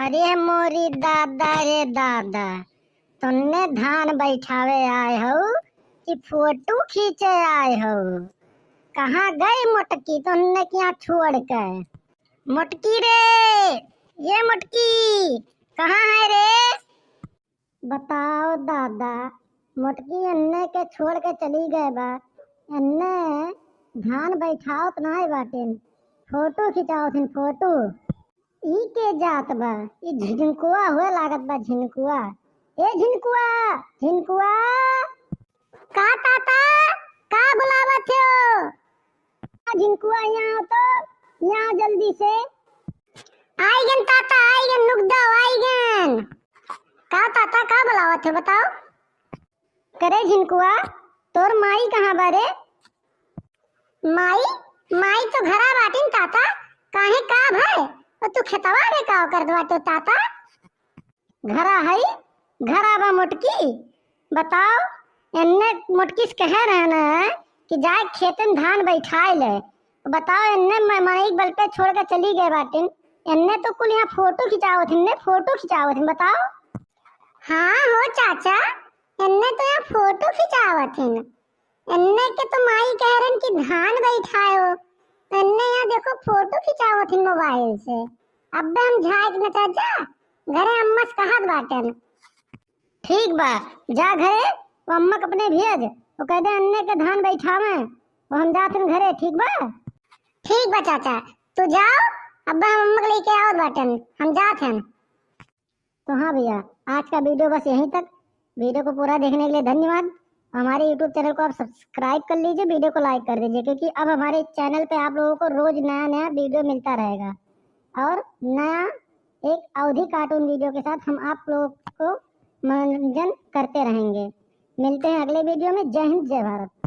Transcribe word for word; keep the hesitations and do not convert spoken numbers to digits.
अरे मोरी दादा रे दादा, तुन्ने धान बैठावे आए हउ कि फोटो खींचे आए हउ? कहाँ गई मोटकी तुन्ने के यहाँ छोड़ के? मोटकी रे, ये मोटकी, कहाँ है रे? बताओ दादा, मोटकी एन्ने के छोड़ के चली गए बा। एन्ने धान बैठावत नाहीं बाटिन, फोटो खिंचावत हिन, फोटो। ई के जात बा? ई झिनकुआ हुए लागत बा, झिनकुआ। ए झिनकुआ, झिनकुआ। का ताता, का बुलावत हो? आ झिनकुआ, यहाँ आओ तो, यहाँ जल्दी से। आइगन ताता, आइगन, नुक दो, आइगन। का ताता, का बुलावत हो, बताओ? करे झिनकुआ, तोर माई कहाँ बा रे? माई, माई तो घरा बाटिन ताता, काहे का भय? ओ तू खेतवा में का करत बाटो ताता? घरा हई, घरा बा मोटकी। बताओ, एन्ने मोटकी से कहे रहन है कि जाए खेते में धान बैठाए ले। बताओ, एन्ने म-, मनई के बल पे छोड़ के चली गए बाटिन। एन्ने तो कुल यहाँ फोटो खिंचावत हिन, ने फोटो खिंचावत हिन, बताओ। हाँ हो चाचा, एन्ने तो यहाँ फोटो खिंचावत हिन। एन्ने के तो माई कह रहन कि धान बैठायो। एन्ने यहाँ देखो फोटो खिंचावत हिन मोबाइल से। अब्बे हम झाइक न चाचा, घरे अम्मा से कहत बाटन। ठीक बा, जा घरे, वो अम्मा के अपने भेज, वो कह दे अन्ने के धान बैठावे, वो हम जात हन घरे, ठीक बा? ठीक बा चाचा, तू जाओ, अब्बा हम अम्मा के लेके आवत बाटन, हम जात हन। तो हाँ भैया, आज का वीडियो बस यहीं तक। वीडियो को पूरा देखने के लिए धन्यवाद। हमारे YouTube चैनल को आप सब्सक्राइब कर लीजिए, वीडियो को लाइक कर दीजिए, क्योंकि अब हमारे चैनल पे आप लोगों को रोज नया नया वीडियो मिलता रहेगा और नया एक अवधी कार्टून वीडियो के साथ हम आप लोगों को मनोरंजन करते रहेंगे। मिलते हैं अगले वीडियो में। जय हिंद, जय भारत।